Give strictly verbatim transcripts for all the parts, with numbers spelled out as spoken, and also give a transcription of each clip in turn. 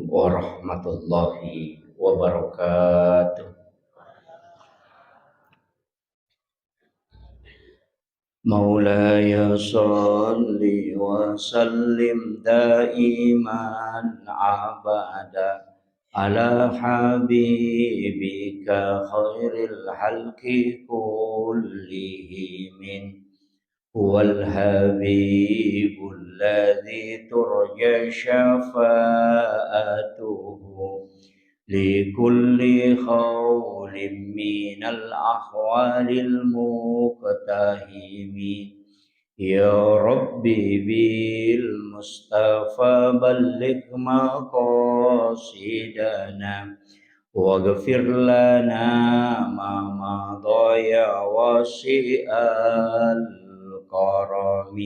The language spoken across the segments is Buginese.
warahmatullahi wabarakatuh. مولاي صل وسلم دائما أبدا على حبيبك خير الخلق كلهم، هو الحبيب الذي ترجى شفاعته لكل هول من الأهوال المقتحم. يا رب بالمصطفى بلغ مقاصدنا، واغفر لنا ما مضى يا واسع الكرم.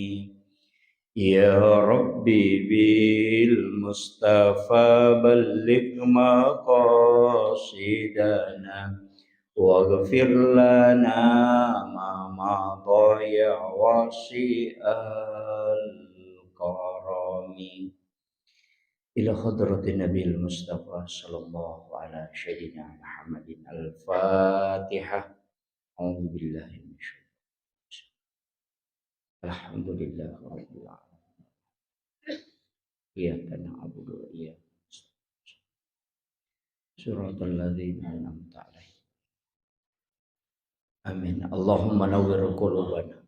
يا رب بالمصطفى بلغ مقاصدنا، واغفر لنا ما مضى يا واسع الكرم. إلى حضرة النبي المصطفى صلى الله على سيدنا محمد. الفاتحة. أعوذ بالله من الشيطان الرجيم. الحمد لله رب العالمين. إياك نعبد وإياك نستعين. صراط الذين أنعمت عليهم. آمين. اللهم نور قلوبنا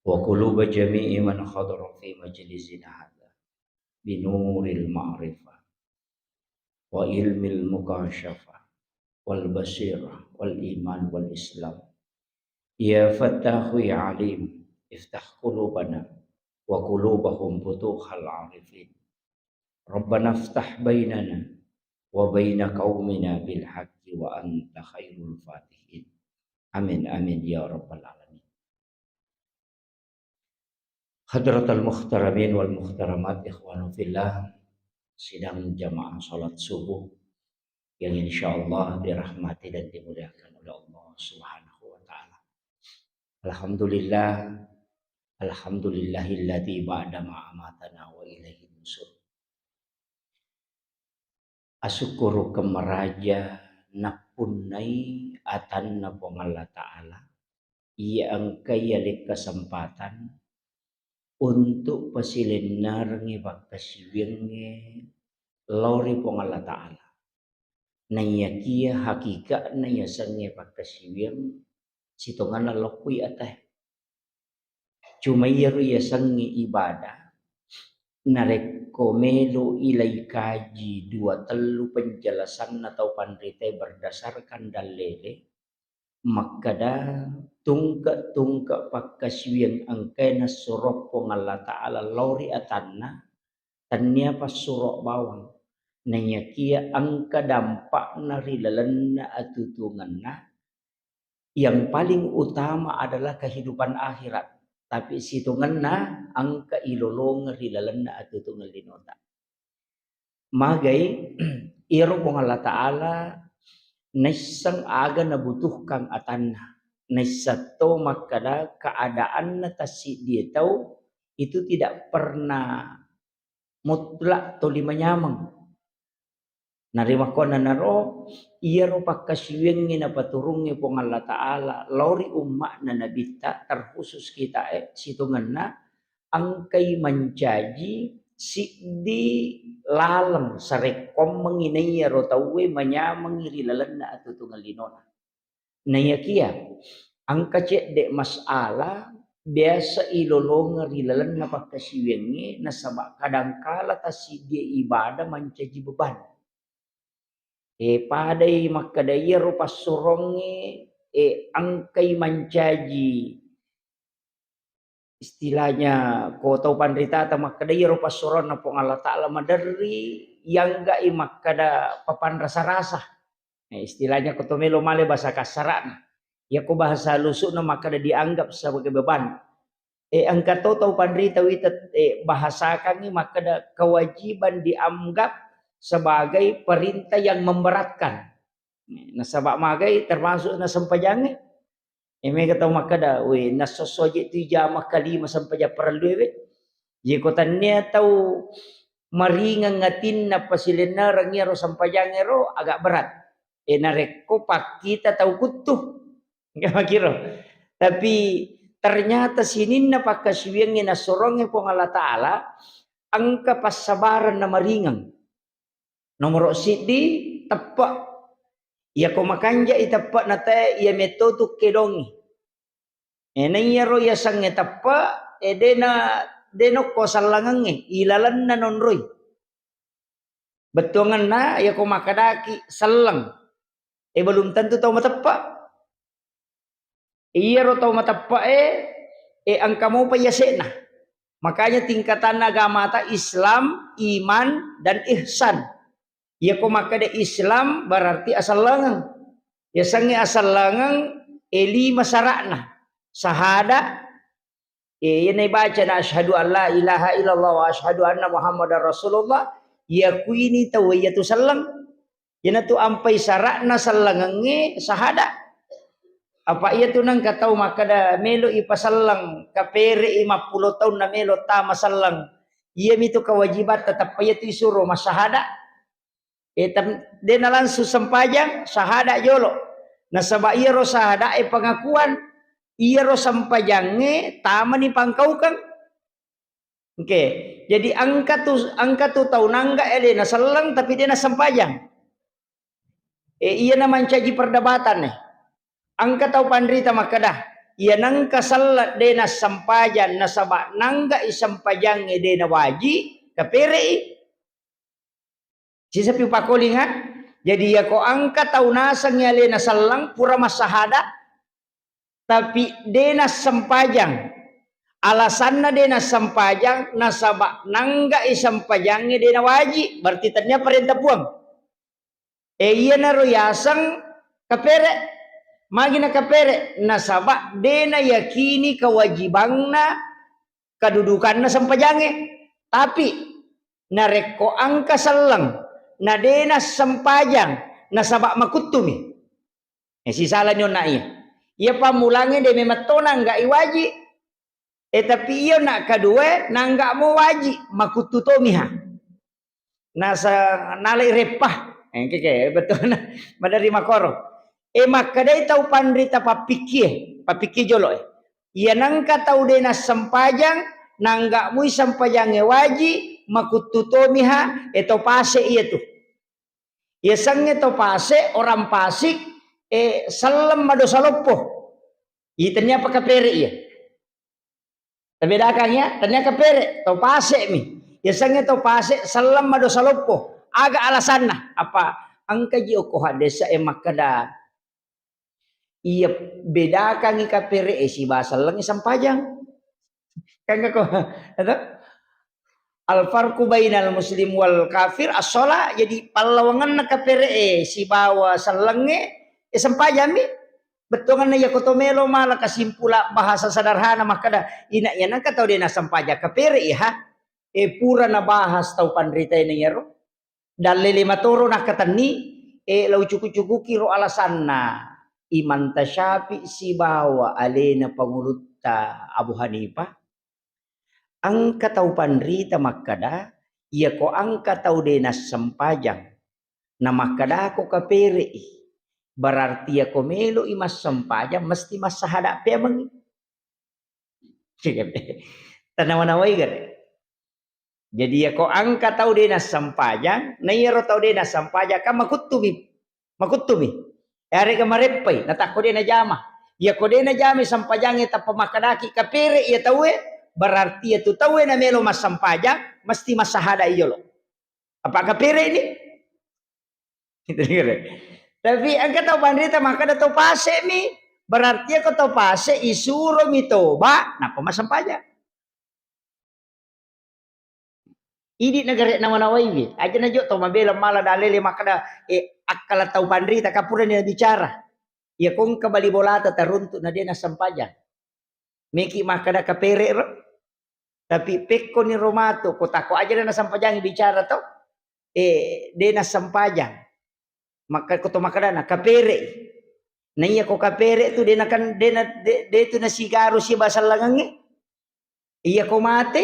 وقلوب جميع من حضر في مجلسنا هذا بنور المعرفة وعلم المكاشفة والبصيرة والإيمان والإسلام. يا فتاح يا عليم، افتح قلوبنا وقلوبهم فتوح العارفين. ربنا افتح بيننا وبين قومنا بالحق وأنت خير الفاتحين. آمين، آمين يا رب العالمين. Hadratal muhtaramin wal muhtaramat, ikhwanu fillah, sidang jamaah salat subuh yang insyaallah dirahmati dan dimuliakan oleh Allah Subhanahu wa Ta'ala. Alhamdulillah, alhamdulillahilladzi ba'da ma amatana wa ilaihin nusur. Asukkurukeng maraja nappunnai atanna Puang Allah Ta'ala, iya engkai yaleng kesempatan untuk pasilennerengngi pakkasiwiangnge lao ri Puang Allah Ta'ala. Naiyakia hakika'na yasengnge pakkasiwiang sitongenna loppui atae. Cuma iyaro yasengnge ibadah, narekko melo ilai kaji dua tellu penjelasanna tau panritae berdasarkan dallele, makkeda tungke-tungke pakkasiwiang engkae nassuro Puang Allah Ta'ala lao ri atanna, tennia passuro bawang. Naiyakia engka dampakna ri lalenna atutungenna, yang paling utama adalah kehidupan akhirat, tapi sitongenna engka ilolongeng ri lalenna atutungan linota. Magai, iyaro Puang Allah Ta'ala naisseng aga nabutuhkan atanna, naisseng to makkeda keadaanna tassiddie tau itu tidak pernah mutlak toli manyameng. Narimakkuannanaro, iyaro pakkasiwiangnge napaturungnge Puang Allah Ta'ala lao ri umma'na Nabitta, terkhusus kitae, sitongenna engkai mancaji siddi laleng sarekkoammengngi naiyaro tauwe manyamengngi ri lalenna atutungan linona. Naiyakia engka cedde masalah biasa ilolongeng ri lalenna pakkasiwiangnge, nasaba kadangkala tassiddie ibadah mancaji beban. E, padai makkeda iyaro passurongnge, e, engkai mancaji istilahnya ko tau panritata makkeda iyaro passuroanna Puang Allah Ta'ala maderri, yangga'i makkeda papanrasa-rasa. Eh, istilahnya ko to melo male bahasa kasara'na. Yako bahasa lusu'na makkeda dianggap sebagai beban. Eh, engka to tau panrita wita, eh, bahasakangngi makkeda kewajiban dianggap sebagai perintah yang memberatkan. Nasaba magai termasuk nasempajangnge. Eh, mega tau makkeda, "We, nassosso je tu jama kalima sempajang parellu we." Jeko tannia tau maringeng atinna pasilennereng iyaro sempajangngero agak berat. E, narekko pakkita tau kuttu. Makiro. Tapi ternyata sininna pakkasiwiangnge nassorongnge Puang Allah Ta'ala, engka passabareng na maringeng. Nomoro siddi, teppe'. Iyako makanja'i teppe'na tae, iya metto tu kedongngi. E, na iyaro yasengnge teppe', e, dena, denokko sellengengnge, ilalenna nonroi. Bettuangenna, iyako makkedaki selleng, e, belum tentu tau mateppe'. Iyaro tau mateppe'e, e, engka mopa yase'na. Makanya tingkatanna agamata Islam, iman, dan ihsan. Iyako makkeda Islam berarti asellengeng. Yasengnge asellengeng, e, lima sara'na. Sahada, e, iyana ibacana asyhadu an la ilaha illallah wa asyhadu anna Muhammadar Rasulullah, yakuini tau iyatu selleng. Iyanatu ampai sara'na sellengengnge sahada. Apa iyatu nengka tau makkeda melo ipaselleng, kapere'i mappulo taunna melo tama selleng. Iyamitu kewajibatta, tappa iyatu isuro massahada. E, tam-, dena langsung sempajang, sahada jolo. Nasaba iyaro sahada e pengakuan, iyaro sempajangnge tamani pangkaukeng. Oke, jadi engka tu, engka tu tau nangga alena selleng tapi dena sempajang. E, iyana mancaji perdebatan e. Engka tau panrita makkeda, iya nengka selleng dena sempajang nasaba nangga i sempajangnge dena waji, kapere'i. Sisapi upakolinga, jadi iyako engka tau nasengngi alena selleng pura massahada, tapi dena sempajang. Alasanna dena sempajang, nasaba nangga i sempajangnge dena waji, berarti tennia parenta Puang. E, iyanaro yaseng kapere. Magi na kapere? Nasaba dena yakini kewajibanna, kedudukanna sempajangnge. Tapi narekko engka selleng na dena sempajang, nasaba makuttumi. E, sisalani onna iya. Iya pammulangnge de memetto nangga i waji. E, tapi iyo na kedua nangga mo waji, makuttu tomiha. Nasa nalai reppa. E, engke ke, betul na. Madari makoro. E, makkedai tau panrita pappikkie, pappikkie jolo e. Iya nengka tau de nassempajang, nangga mui sempajangnge waji, makuttu tomiha, e, to pase iyatu. Yasengnge to pase, orang pasik, e, selleng madosa loppo. Iya tennia apa kapere iya. Tabedakang ya, tennia kapere, to pase mi. Yasengnge to pase, selleng madosa loppo. Aga alasanna? Apa engka ji okko haddesa e makkeda, iya bedakangngi kapere e sibawa sellengnge sempajang. Kan ko, atau? Al farqu bainal muslim wal kafir as-shalah, jadi pallawangenna kapere e sibawa sellengnge, e, sempajammi. Bettuangenna iyako to melo mala kasimpula bahasa sederhana makkeda, ina iya nengka tau de nassempajang kapere i ha. E, pura nabahas tau panrita e na iyaro. Dalle lima toro nakkatenni, e, lau cuku-cukuki ro alasanna Imam Tasyafi sibawa alena pangulutta Abu Hanifah. Engka tau panrita makkeda, iyako engka tau de nassempajang, na makkedako kapere'i, berarti iyako melo'i massempajang mesti massahada peamengngi. Tanawa-nawai gare. Jadi iyako engka tau de nassempajang, na iyaro tau de nassempajang kan makuttumi, makuttumi. Yarega mareppai, natakko de najama. Iyako de najamai sempajangnge tappa makkedaki kapere iya tauwe, berarti iyatu tauwe namelo massempajang mesti massahada i jolo. Apa kapere ini? Tapi engka tau panrita makkeda to pase mi, berarti iyako to pase isuromi toba nappa massempajang. Idi nagare nawa-nawaiwi, aja najo to mabela mala dalele makkeda, e, akkala tau panrita kapurani nabicara. Iyako engka bali bolata taruntu na de nassempajang. Meki makkeda kapere ro. Tapi pekkoni ro matu, ko tako aja na nassempajang bicara to. E, de nassempajang. Makka ko to makkedana kapere. Na iyako kapere tu de nakan, de na, de, de tu nasigaru sibawa sellengengnge. Iyako mate,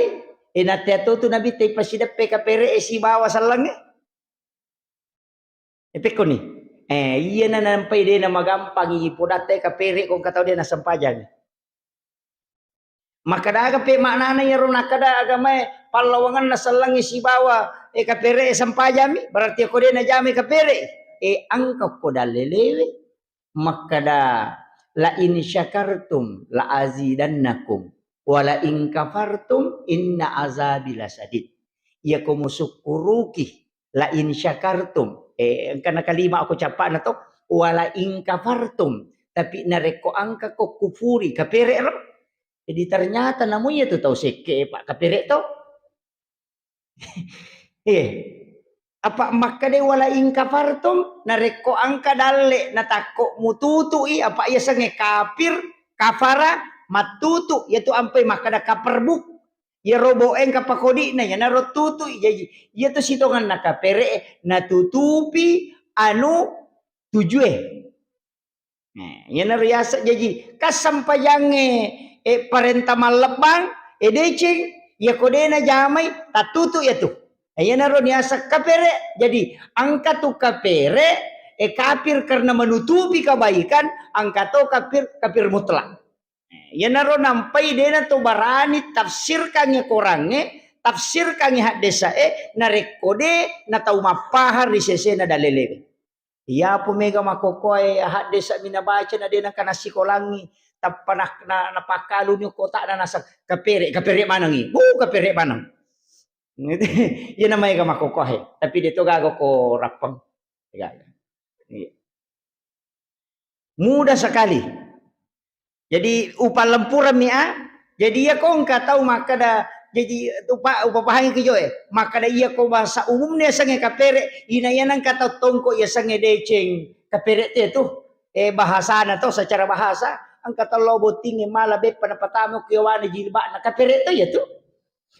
E, natea totu Nabitta ipasideppe kapere e sibawa sellengnge. E, pekkoni. E, iyana nampai de namagampang ipodatta e kapere ko engka tau de nasempajang. Makkadaga pe maknana iyaro nakkada agamae pallawangenna sellengnge sibawa, e, kapere e sempajammi, berarti ko de najamai kapere e, engka ko dallelewe. Makkada, "La in syakartum la azidannakum, wa la in kafartum inna azabi lasadid." Iyako musukkuruki, la in syakartum, eh, engkana kalima ko cappa'na to, wa la in kafartum, tapi narekko engka ko kufuri, kapere ro. Jadi ternyata namu iya tu tau sekke, Pak, kapere to. Eh, apa makkeda wala in kafartum, narekko engka dalle natakko mututu'i, apa iya sengnge kafir, kafara, mattutu, yaitu ampai makkeda kaperbuk. Iya robo engka pakodi'na, iyanaro tutu'i. Jaji, iya tu sitongenna kapere, natutupi anu tujue. Nah, iyanaro yaseng jaji, kassempajangnge, eh, parenta mallebbang, eh, deceng, iyako de najamai, tattutu iyatu. Nah, iyanaro niaseng kapere. Jadi, engka tu kapere, eh, kafir karena menutupi kebaikan, engka to kafir, kafir mutlak. Nah, iyanaro nampai de nato barani tafsirkangnge korangnge, tafsirkangnge haddesae, narekko de natau mappahang ri sesena dalelewe. Iyapo mega makkokkoe, haddesa'mi nabaca na de nengka nassikolangngi, tappa na, na, napakkaluni okko otakna naseng, "Kapere, kapere manengngi, bu, kapere maneng." Iyana maega makkokkoe, tapi de to gaga ko rappeng. Gaga. Iya. Mudah sekali. Jadi, upallempurammi, a. Jadi, iya ko engka tau makkeda, jadi, upa-, upapahangi ki jo, eh. Makkeda iya ko bahasa umumna yasengnge kapere, ina iya nengka tau tongko yasengnge deceng, kapere te tu. Eh, bahasana to, secara bahasa, engka tau lao bottingnge mala beppa napatama ku yawana jilba'na, kapere to iya tu.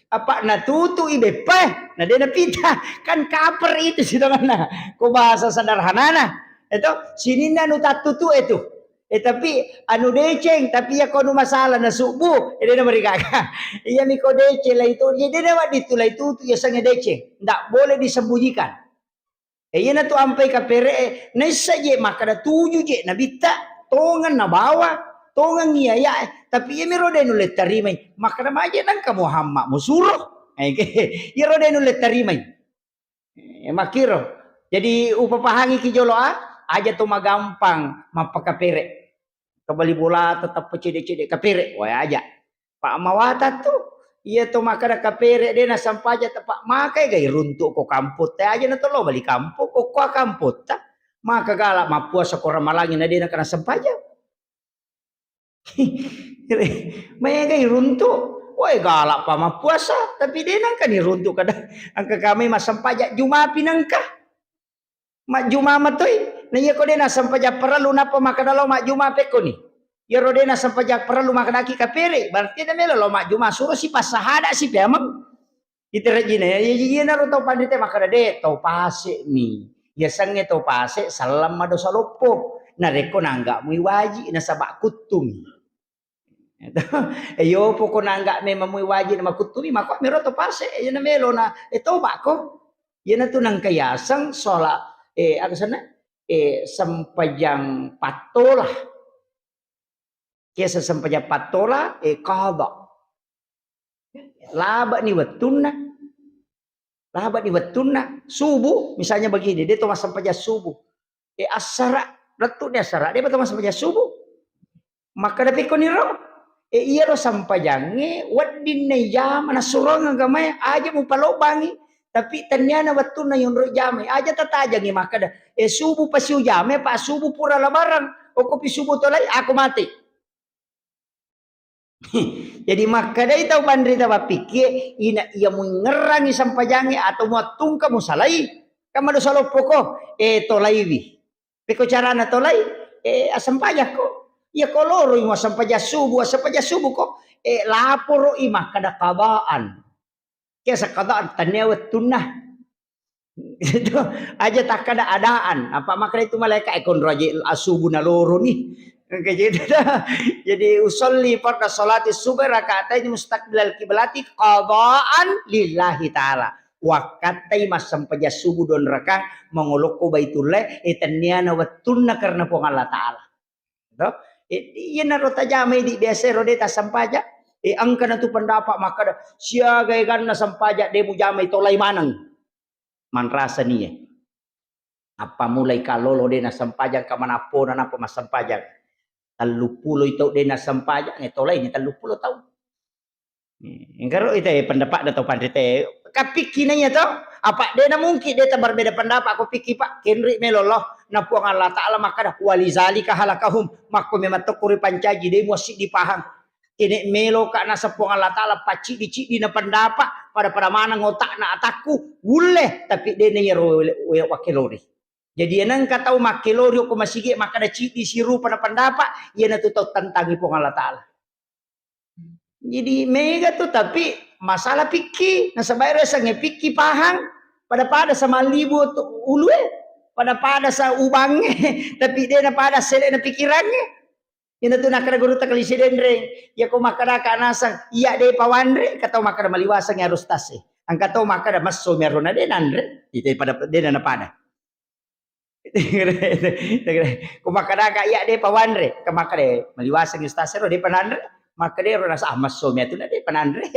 Apa natutu'i beppae, na de napita. Kan kaper itu sitongenna. Ko bahasa sederhanana. Itu sininna anu tattutu itu. Eh, tapi anu deceng, tapi iya ko anu masalah na subuh, eh, de namarigaga. Iya mi ko deceng lai tu, jadi de nawadditu lai tutu, iya sengnge deceng. Ndak boleh disembunyikan. Eh, iyanatu ampai kapere'e, naissa je makkeda tuju je nabitta, tongeng nabawa, tongeng iyaya'e, tapi iyamiro de nulle tarimai. Makkeda maje nengka Muhammad musuro. Eh, iyaro de nulle tarimai. Eh, makkiro. Jadi upapahangi ki jolo a, aja to magampang mappakapere. Kebali bolata tappa cede-cede kapere, wae aja. Pa mawatang tu, iya to makkeda kapere de nasempaja, tepa makai gai runtu ko kampotta aja na to lo bali kampo, ko kua kampotta. Maka gala mappuasa ko ramalangi na de nakana sempaja. Maega iruntu, wae gala pa mappuasa, tapi de nangka ni runtu kada angka kami masempaja jumapi nangka. Majjuma matoi. Na iya ko de nasempajang parellu nappa makkeda lao majjuma pekkoni. Iyaro de nasempajang parellu makkedaki kapere, berarti na melo lao majjuma, suro si passahada si peameng. Iterejjina ya, iya, iyanaro tau panrita makkeda de tau pase mi. Yasengnge tau pase selleng madosa loppo. Narekko nangga mui waji nasaba kuttumi. Eh, yo poko nangga memang mui wajib na makuttumi, mako mero to pase, eh, na melo na, eh, toba ko. Iyana tu nangka yaseng sholat, eh, aga sana? Eh, sempajang pattola. Kiasa sempajang pattola, eh, qada. Laba ni wettunna. Laba ni wettunna subuh, misalnya begini, de to massempajang subuh. Eh, assara, lettu ni assara, de to massempajang subuh. Makkeda pekko niro, eh, iyaro sempajangnge wedding na ijama, nassurong agamae, aja mupalobbangi. Tapi tenniana wettunna yonro jamai, aja tatajangi makkeda, eh, subuh pasi ujamai, pa subuh pura labarang, okkopi subuh tolai, aku mati. Jadi makkedai tau panrita mappikkie, ina iya muingngerangi sempajangnge atau muattungka musalai, kan madosa loppoko, eh, tolaiwi. Pekko carana tolai, eh, assempajakko. Iya ko loroi muassempajang subuh, assempajang subuh ko, eh, laporoi makkeda qadaan. Kiasa qadaan, tennia wettunna. Itu aja takkada adaan. Apa makkeda itu malaika, eh, konro aja asubu naloroni. Engka jadi, jadi usolli farda salati subhi rakaatain mustaqbilal kiblati qadaan lillahi ta'ala. Wakkattai massempajang subuh dua rakang mangolokko Baitullah, e, tenniana wettunna karena Puang Allah Ta'ala. To? E, iyanaro tajamai di biasa ro de tassempajang. E, engka natu pendapat makkada, siaga eganna sempajang de mujamai, tolai maneng. Manrasa nie. Appamulai kalolo de nassempajang ka manappona nappa massempajang. Telluppulo tau de nassempajang, e, tolai ni telluppulo tau. Engkaro ite pendapat da tau panrite. Kapikki na iya to? Apa de na mungkin de taberbeda pendapat ko pikki, Pak. Kenri melo lo na Puang Allah Ta'ala makkada, "Walizalika halakahum." Makko memang tokko ripancaji de muassiddi pahang. Kene melo ka naseng Puang Allah Ta'ala pacciddi-ciddi na pendapat, pada-pada maneng otakna atakku, wulle, tapi de na iyaro we-, we-, wakkelori. Jadi, enengka tau makkelori ko masigi makkada ciddi sirupa na pendapat, iyanatu tau tantangi Puang Allah Ta'ala. Jadi, mega tu, tapi masalah pikki, nasaba ero yasengnge pikki pahang, pada-pada samallibu tu ulue, pada-pada sa ubangnge, tapi de na pada sele na pikirangnge. Iyanatu nakkada gurutta Kalisi Denreng, iya ko makkadaka naseng, iya de pawanre, engka tau makkada maliwaseng harus tase. Engka tau makkada messomi arona de nanre, itu pada de na pada. Ko makkadaka iya de pawanre, ka makkada maliwaseng ustaz ero de pananre, makkada ero rasa ah messomi atu na de pananre.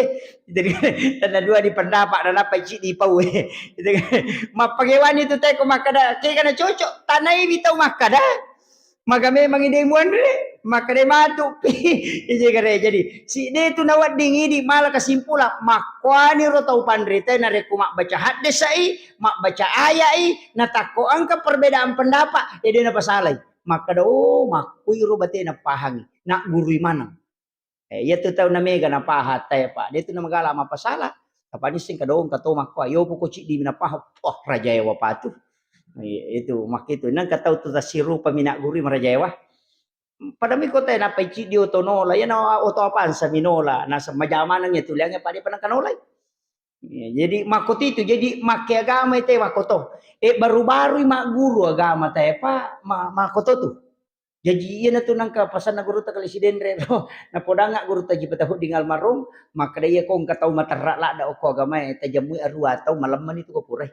Jadi, tanna dua di pendapat, na nappa ciddi pau. Mappagewani tu te ko makkada, kega na cocok, tanai mi tau makkada. Maga memang ide muanre, makkada matu pi. Ije gare. Jadi, si de tu nawedding idi mala kesimpulan, makkuani ro tau panrita narekko mabbaca haddesai, mabbaca ayai, natakko engka perbedaan pendapat, ya de napasalai. Makkada, oh, makkuiro bate napahangi, naggurui maneng. Eh, iya tu tau na mega napaha tae, Pak. De tu na magala mapasala. Apa nisseng kadong kato makko, ayo poko ciddi napaha. Wah, rajaewa patu. Iya, itu makkitu. Nang katau tu tasirupa mina guru marajaewa. Pada mi kota nappa ciddi oto nola, ya na oto apansa minola. Nasa majamanang ya tuliangnge pada panang kanolai. Iya, jadi makkotitu, jadi makke agama ite makkoto. Eh, baru-baru magguru agama tae, Pak, ma-, makkoto tu. Jaji iyanatu nengka pasanna gurutta Kalisi Denre ro. Napodangnga gurutta Haji Fatahuddin Almarhum, makkada iya ko engka tau materra ladda okko agamae, tajemmui arua tau malemmani tu ko purai.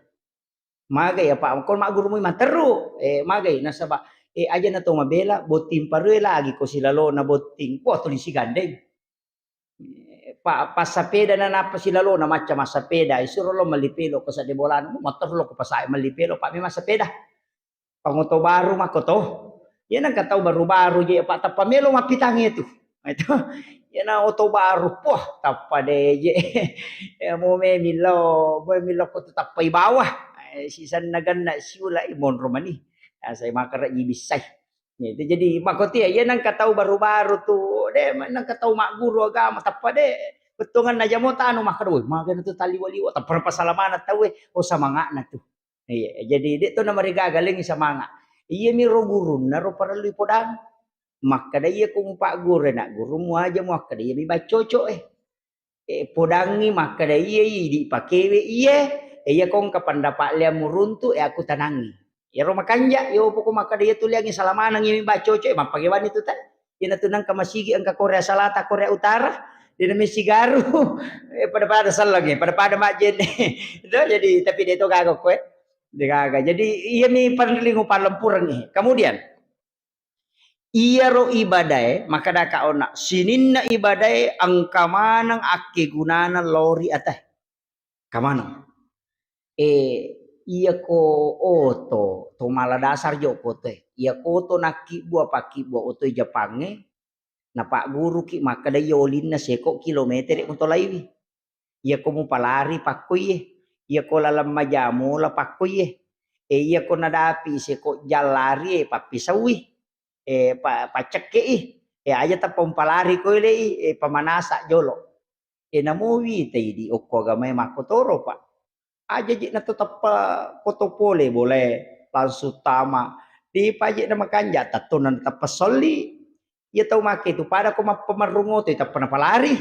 Magai apa ko maggurumui materru, eh, magai nasaba, eh, aja na to mabela, botting parue lagi ko silalona botting. Wah, tuli sigandeng. Pa-, passapeda na nappa silalona macca massapeda, isuro lo melli pelo ko sadde bolana, materru lo ko pasae melli pelo, pa memang sepeda. Pangoto baru makko to. Iya nengka tau baru-baru je, Pak, tappa melo mappitangngi tu. Itu. Iya na oto baru, poh, tappa de je. Ya, mo me millau, mo millau ko tu tappa i bawah. Eh, sisenna ganna siula i monro mani. Ya, saya makara ji bissai. Ya, itu jadi makko tia, iya nengka tau baru-baru tu, de, nengka tau magguru agama, tappa de. Bettuangan na jamo tanu makkada, woi, magana tu taliwa-liwa, tappa pasalamana tau, eh, oh, samangana tu. Iya, jadi de to namarigaga lengngi samanga. Iyami ro gurunna ro parellu ipodang. Makkada iya ko mupagguru na guru muaja muakkada iyami baccoco e. E, podangngi makkada iya idi pakewe iye. E, iya ko engka pendapat lea muruntu, e, aku tanangi. Iyaro makanja, yo poko makkada iya tuliangngi salamaneng iyami baccoco e, mappagewani tu ta. Iyanatu nengka masigi engka Korea Selatan, Korea Utara, de na messigaru. Eh, pada-pada sellengnge, pada-pada majjenne. Itu jadi, tapi de to gaga koe. De gaga. Jadi, iyami parellu upallempurengngi. Kemudian, iyaro ibadae, makkadaka onna, sininna ibadae engka maneng akkegunana lao ri atae. Kamaneng. Eh, iya ko oto, to mala dasar jo ko oto e. Iya ko oto nakkibbua, pakkibbua oto e Japangnge, napagguruki makkada iya olinna seko kilometere mutolaiwi. Iya ko mupalari pakkoiye. Iya ko laleng majamola pakkoiye. Eh, iya ko nadapi seko jallari e pappisaui. Eh, pa-, paccekke'i. Eh, aja tappa umpalari ko ele'i, eh, pamanasa jolo. Eh, namo wita idi okko agamae makkotoro, Pak. Aja je nato tappa koto pole bolae langsung tama. Depa je na makanja, tatto na tappa solli. Iya tau make tu pada ko mappamarrung oto, tappa napalari.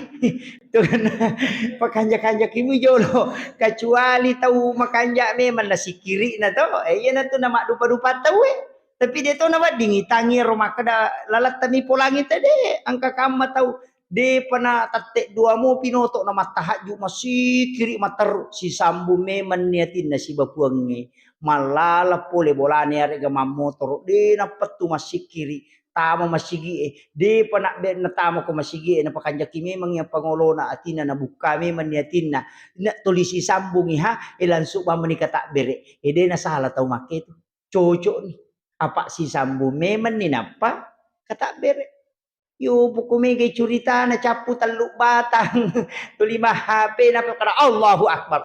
Tu kan pakanja-kanja kimu jolo. Kecuali tau makanja memang nasikiri na to. Eh, iya natu na maddupa-dupa tau e. Tapi de to naweddingi tangi ro makkeda lalattami polangi tede, engka kamma tau depa na tette dua mo pinoto na mattahajju masikiri matteru sisambung memang ni atinna sibawa puangnge. Mallala pole bolane arega mammotoro de nappettu masikiri tama masigie, depa na be natama ko masigie napakanjaki memang yang pangolona atinna nabukka memang ni atinna. Na tuli sisambungi ha e langsung mamani katabbere e de nasala tau makke tu. Cocok ni. Apa sisambung memang ni nappa katabbere. Yo poko mega curitana cappu tellu batang. Tuli ma H P napa kada Allahu Akbar.